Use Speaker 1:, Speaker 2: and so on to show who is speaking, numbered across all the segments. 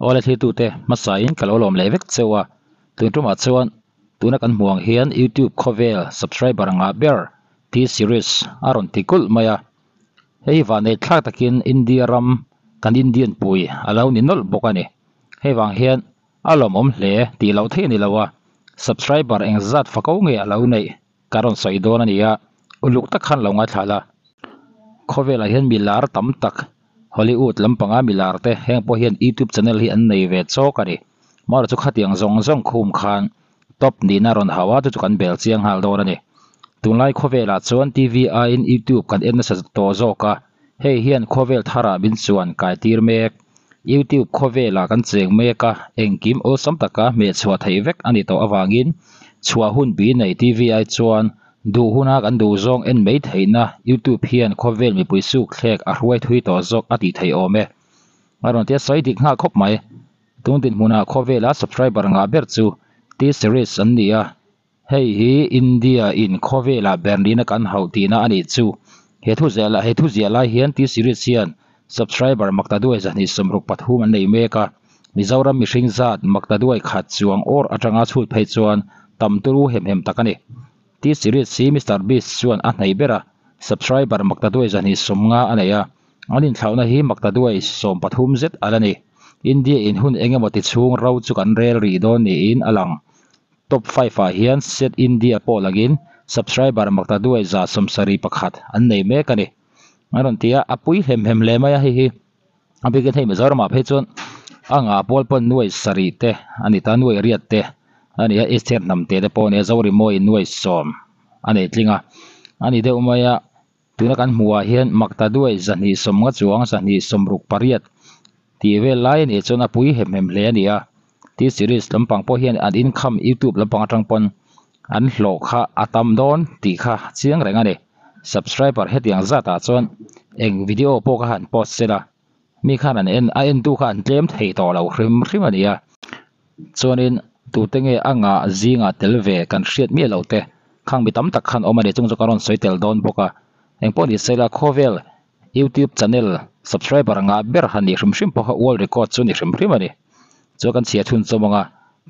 Speaker 1: Awle thlirtute hmasain ka lo lawm leh vek cheu a, tun tumah chuan tuna kan hmuh ang hian YouTube khawvel subscriber ngah ber T-series a rawn ti kulh mai a, hei hi vahneih thlak takin India ram kan Indian pui a lo ni nawlh bawk a ni. Hei vang hian a lawmawm hle tih loh theih a ni lo a, subscriber engzat fako nge a lo neih ka rawn sawi dawn a ni a, uluk tak khan lo ngaithla la. Khawvelah hian mi lar tam tak Hollywood lampanga mi lar te heng pawh hian YouTube channel hi an nei ve chawk a ni. Marawh chu khatiang zawng zawng khum khan top nihna rawn hau a, chu chu kan bel chiang nghal dawn a ni. Tunlai khawvelah chuan TV aiin YouTube kan en nasa tawh zawk a, hei hian khawvel tharah min chuan kai tir mek. YouTube khawvelah kan cheng mek a, engkim awlsam taka hmehchhuah theih vek a ni tawh avangin chhuah hun bi nei TV ai chuan duh huna kan duh zawng en mai theihna YouTube hian khawvel mipui suk thlek a hruai thui tawh zawk a tih theih awm e. A rawn tia sawi dik nghal khawp mai. Tun dinhmunah khawvela subscriber ngah ber chu T-Series an ni a, hei hi India in khawvelah Berlin a kan hauh tihna a nih chu. He thu ziah he thu ziah lai hian T-Series hian subscriber maktaduai 263 an nei mek a, Mizoram mihring zat maktaduai khat chuang awr atanga chhut phei chuan tam turu hem hem tak a ni. T-Series hi Mister Beast chuan a hnaih ber a, subscriber maktaduai 250 a nei a, An inthlauhna hi maktaduai 13 zet a la ni. India in hun eng emaw ti chhung ro chu kan rel rih dawn niin a lang. Top five ah hian Set India pawh langin subscriber maktaduai 71 an nei mek a ni. An rawn ti a, a pui hem hem hle mai a hei hi. A bikin hei Mizoramah phei chuan a ngah pawl pawn nuai sarih te a ni ta, nuai riat te a ni a, Eastern hnam te te pawh a ni a, Zorimawi nuai sawm a nei tling a, a ni deuh mai a. Tuna kan hmuhah hian maktaduai 250 chuang 268 tih vel lai a nih chuan a pui hem hem hle a ni a. T-series lampang pawh hian an income youtube lampang atang pawn an hlawh kha a tam dawn tih kha chiang reng a ni. Subscriber hetiang zatah chuan eng video pawh kha han post sela mi khan an en a entu kha an tlem thei tawh lo hrim hrim a ni a. Chuanin tute nge a ngah zingah tel ve kan hriat miah lo te khang mi tam tak khan awm a ni chung chu ka rawn sawi tel dawn bawk a. Engpawh ni sela khawvel youtube channel subscriber ngah ber han nih hrim hrim pawh kha world record chu ni hrim hrim a ni. Chuan kan chhia chhun chawm ang a,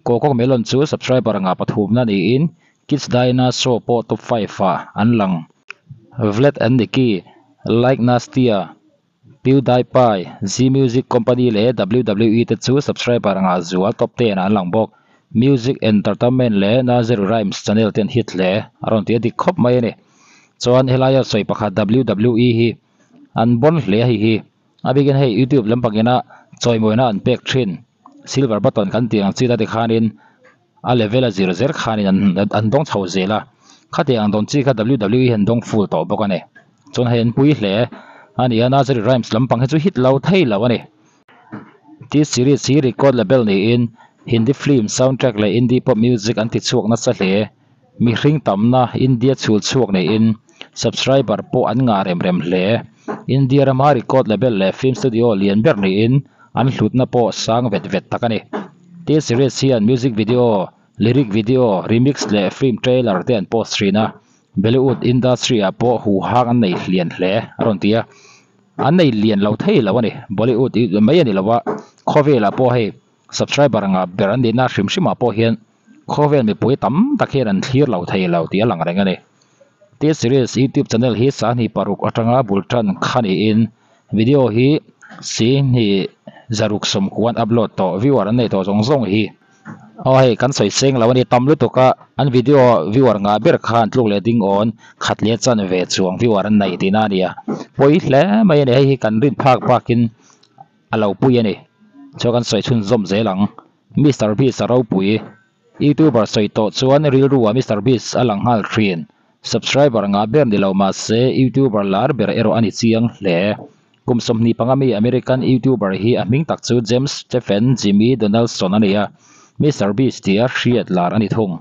Speaker 1: Kokok Melon chu subscriber ngah pathumna niin Kids Dina Show pawh top five ah an lang. Vlad and Niki, Like Nastia, PewDiePie, Zee Music Company leh WWE te chu subscriber angah zual top ten ah an lang bawk. Music Entertainment leh Nursery Rhymes channel te an hit hle. A rawn ti a dik khawp mai a ni. Chuan helaia sawi pakhat WWE hi an bon hle a hei hi. A bikin hei YouTube lampang ina chawimawina an pek thin silver button kan tih ang chi ta tikhanin a level a zir zer khanin an an dawng chho zel a khatiang ang dawn chi kha WWE hi an dawng full tawh bawk a ni chuan hei an pui hle a ni a Nursery Rhymes lampang hi chu hit lo thei lo a ni T-series hi record label niin Hindi film soundtrack leh Hindi pop music an ti chhuak nasa hle mihring tamna India chhul chhuak niin subscriber pawh an ngah rem rem hle India rama record label leh film studio lian ber niin an hlutna pawh sang vet vet tak a ni. T-Series hian music video, lyric video, remix leh film trailer te an post thin a, Bollywood industry ah pawh huhang an nei hlian hle a rawn ti a, an nei lian lo thei lo a ni. Bollywood mai a ni lo a, khawvelah pawh hei subscriber ngah ber an nihna hrim hrimah pawh hian khawvel mipui tam tak hian an thlir lo thei lo tih a lang reng a ni. T-Series YouTube channel hi sahnih paruk atanga bul tan kha niin Video hi sihnih zaruk sawmkuan upload tawh viewer an nei tawh zawng zawng hi aw hei kan sawi seng lo a ni tam lutuk a an video viewer ngah ber khan tluk leh ding awn khat leh chan ve chuang viewer an nei tihna a ni a pawi hle mai a ni hei hi kan rin phak bakin a lo pui a ni chuan kan sawi chhunzawm zel ang Mister Beast a ropui. Youtuber sawi tawh chuan rilru ah Mister Beast a lang nghal thin. Subscriber ngah ber ni lo mahse Youtuber lar ber erawh a ni chiang hle. Kum 25 mi American Youtuber hi a hming tak chu James Stephen Jimmy Donaldson a ni a, Mister Beast tia hriat lar a ni thung.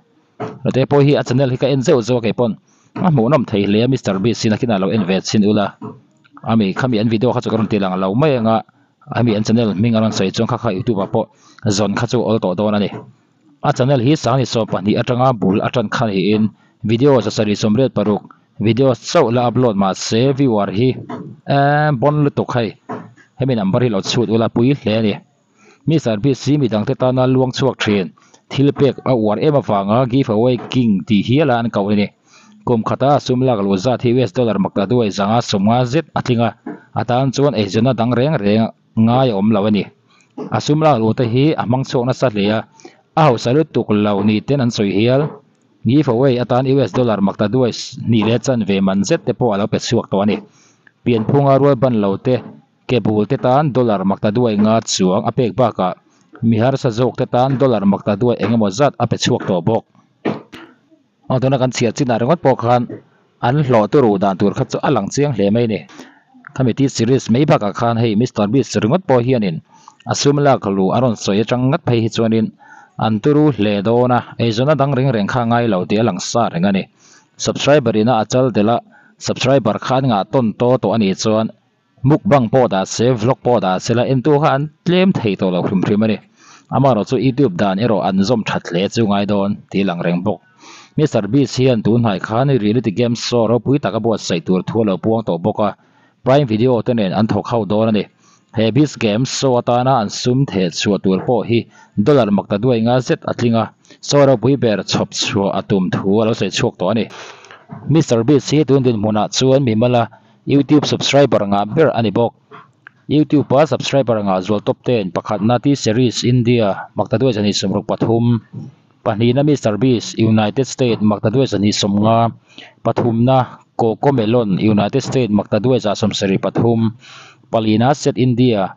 Speaker 1: Rate pawh hi a channel hi ka en zeuh zeuh a kei pawn a hmuhnawm thei hle a Mister Beast hi nakinah lo en ve chhin ula. Ami khami an video kha chu ka rawn ti lang lo mai anga ami an channel hming a rawn sawi chuan kha kha youtube ah pawh zawn kha chu awl tawh dawn a ni. A channel hi sangni 12 atanga bul a tan kha niin video 786 video chauh la upload mahse viewer hi emm bon lutuk hei hemi number hi lo chhut ula pui hle a ni. Mister Beast hi midangte tana luang chhuak thin thil pek a uar em avanga Give Away King tih hiala an koh a ni. Kum khata a sum lak luh zat hi US dollar makta duai zanga sawmnga zet a tling a, a tan chuan eizawnna dang reng reng ngai a awm lo a ni. A sum lak luh te hi a hmang chhuak nasa hle a, a hausa lutuk lo ni ten an sawi hial. Give away atan US dollar makta duai hnih leh chanve man zet te pawh a lo pe chhuak tawh a ni. Pianphunga rual ban lo te, ke bul te tan dollar makta duai nga chuang a pek bakah mi harsa zawk te tan dollar makta duai eng emaw zat a pe chhuak tawh bawk. Aw tuna kan chhiar chinah ringawt pawh khan an hlawh turu dan tur kha chu a lang chiang hle mai a ni. Khami T series mai bakah khan hei Mister Beast ringawt pawh hianin a sum lak luh a rawn sawi atang ngat phei hi chuanin an turu hle dawn a, eizawnna dang reng reng kha a ngai lo tih a lang sa reng a ni. Subscriber ina a chal delh a, subscriber kha an ngah tawn taw tawh a nih chuan Mukbang pawh dah se, vlog pawh dah se la entu kha an tlem thei tawh lo hrim hrim a ni. Amaherawh chu YouTube dan erawh an zawm that hle chu ngai dawn tih a lang reng bawk. Mister Beast hian tunhnai khan reality game show ropui tak a buatsaih tur thu a lo puang tawh bawk a, Prime Video te nen an thawk ho dawn a ni. He Beast Games show atana an sum theh chhuah tur pawh hi dollar makta duai nga zet a tling a, show ropui ber chhawp chhuah a tum thu a lo sawi chhuak tawh a ni. Mister Beast hi tun dinhmunah chuan mimal a YouTube subscriber ngah ber a ni bawk. YouTube a subscriber ngah zual top ten pakhatna T Series India Maktaduai zahnih sawmruk pathum, pahnihna Mister Beast United State Maktaduai zahnih sawmnga, pathumna Coco Melon United State Maktaduai zah sawmsarih pathum, palina Set India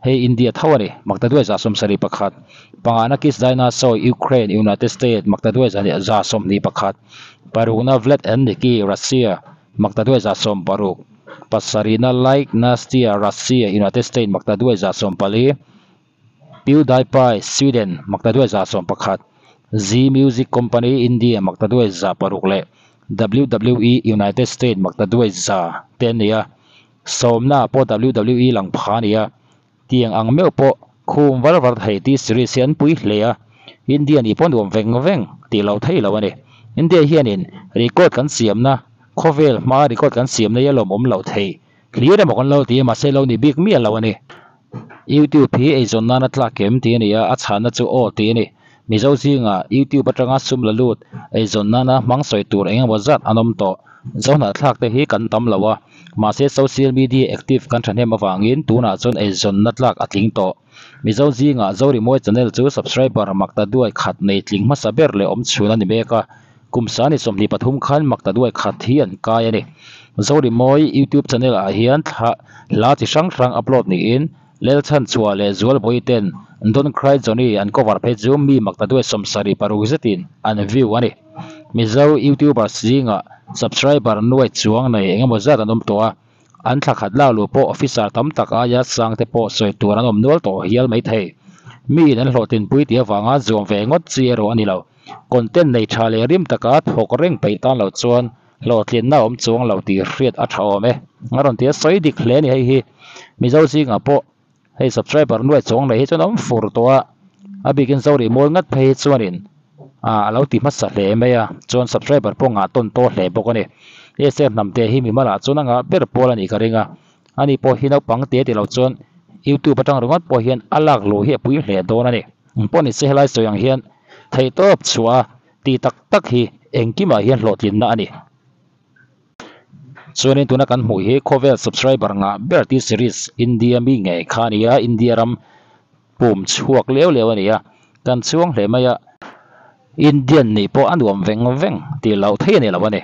Speaker 1: hei India tho a ni Maktaduai zah sawmsarih pakhat, pangana Kiss Dinosaur Ukraine United State Maktaduai zahnih zah sawmhnih pakhat, parukna Vlad and Niki Russia Maktaduai 16, pasarihna Like Nastia, Russia, United States Maktaduai 14, PewDiePie, Sweden Maktaduai 11, Zee Music Company, India Maktaduai 6 leh WWE, United States Maktaduai 100 te an ni a, sawmna pawh WWE lang pha a ni a. Tiang ang meuh pawh khum var var thei tih series hi an pui hle a, India nih pawh nuam veng veng tih loh theih loh a ni. India hianin record kan siamna, khawvel hmaa record kan siamna hi a lawmawm loh thei hlir emaw kan lo ti a, mahse lo ni bik miah lo a ni. YouTube hi eizawn nana tlak em tih a ni a, a chhanna chu aw tih a ni. Mizo zingah YouTube atanga sum la lut eizawn nana hmang sawi tur eng emaw zat an awm tawh. Zohnahthlak te hi kan tam lo a, mahse social media active kan thahnem avangin tunah chuan eizawnna tlak a tling tawh. Mizo zingah Zorimawi channel chu subscriber makta duai khat nei tling hmasa ber leh awm chhun a ni mek a, kum sani 23 khan makta duai khat hi an kai a ni. Zorimawi YouTube channel ah hian thla hla chi hrang hrang upload niin Lelchhan chhuah leh Zualbawi ten Don't Cry Johnny an cover phei chu mi makta duai 76 zetin an view a ni. Mizo YouTubers zingah subscriber nuai chuang nei eng emaw zat an awm tawh a, an thla khat lak luh pawh officer tam tak aia sang te pawh sawi tur an awm nual tawh hial mai thei. Miin an hlawhtlinpui tih avanga zuam ve ngawt chi erawh a ni lo. Content nei tha leh rim taka thawk reng peih tan loh chuan hlawhtlinna a awm chuang lo tih hriat a tha awm e. A rawn ti a, sawi dik hle a ni hei hi. Mizo zingah pawh hei subscriber nuai chuang nei hi chuan a awm fur tawh a, a bikin Zori mawl ngat phei hi chuanin ah a lo ti hmasa hle mai a, chuan subscriber pawh ngah tawn tawh hle bawk a ni. Esr hnamte hi mimalah chuan a ngah ber pawl a nih ka ring a, ani pawh hi naupang te ti lo chuan YouTube atang ringawt pawh hian a lak luh hi a pui hle dawn a ni. Engpawh ni se helai sawi ang hian theihtawp chhuah a tih tak tak hi engkimah hian hlawhtlinna a ni. Chuanin tuna kan hmuh hi khawvel subscriber ngah ber tih series India mi ngei kha a ni a, India ram pum chhuak leu leu a ni a, kan chhuang hle mai a, Indian nih pawh a nuam veng veng tih loh theih a ni lo a ni.